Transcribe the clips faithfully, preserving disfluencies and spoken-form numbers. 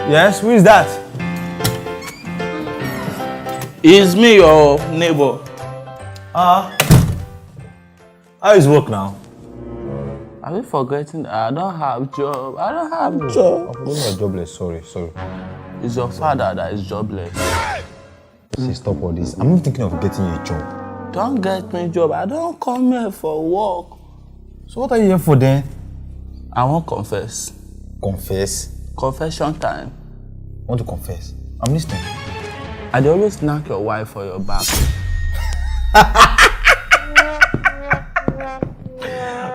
Yes, who is that? It's me, your neighbor. Ah. How is work now? Are you forgetting that I don't have job? I don't have job. You're jobless. Sorry, sorry. It's your father that is jobless. See, stop all this. I'm not thinking of getting you a job. Don't get me job. I don't come here for work. So what are you here for then? I won't confess. Confess? Confession time. Want to confess? I'm listening. I dey always knock your wife for your back.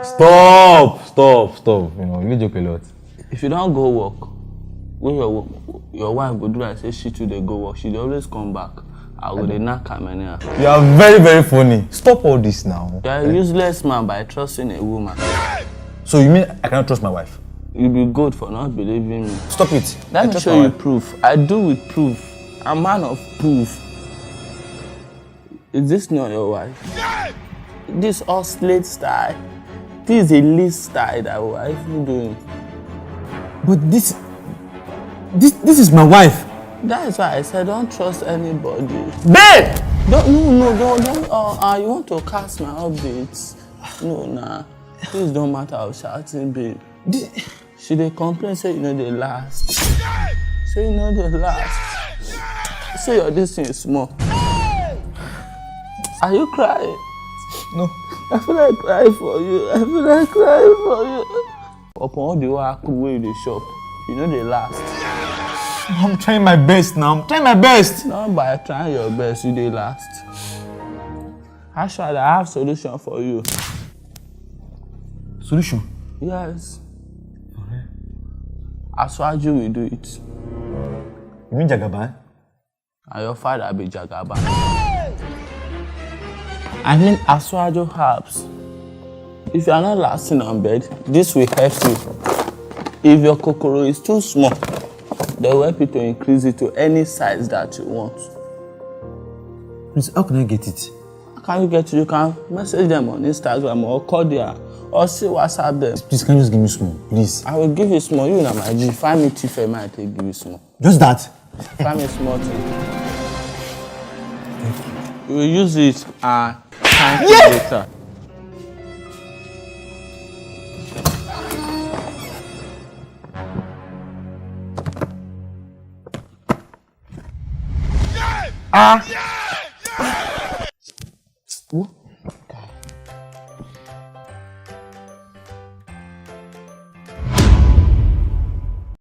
Stop, stop, stop. You know, you joke a lot. If you don't go work, when your wo- your wife go do like say she too dey go work, she dey always come back. I go dey knock am anyhow. You are very, very funny. Stop all this now. You are a useless man by trusting a woman. So you mean I cannot trust my wife? You be good for not believing me. Stop it. Let I me trust show my you wife. Proof. I do with proof. I'm man of proof. Is this not your wife? This all slate style. This is a lace style that wife doing. But this, this, this is my wife. That is why I said don't trust anybody. Babe! Don't, no, no, don't, don't. Uh, uh, you want to cast my updates? No, nah. Please don't matter of shouting, babe. This, she dey complain say you no dey last. Say you no dey last. Say your this thing is small. Are you crying? No. I feel like crying for you. I feel like crying for you. Upon all the work wey you dey shop, you no dey last. I'm trying my best now. I'm trying my best. Not by trying your best, you dey last. Actually, I have solution for you. Solution? Yes. Aswaju will do it. You mean Jagaban? And your father be Jagaban. I mean Aswaju herbs. If you are not lasting on bed, this will help you. If your kokoro is too small, they will help you to increase it to any size that you want. Please, how can I get it? How can you get it? You can message them on Instagram or call their or see WhatsApp them. Please, can you just give me small, please? I will give you small. You na my G. Find me T F M, I take give you small. Just that? Find me small thing. You will use it and thank you later. Ah.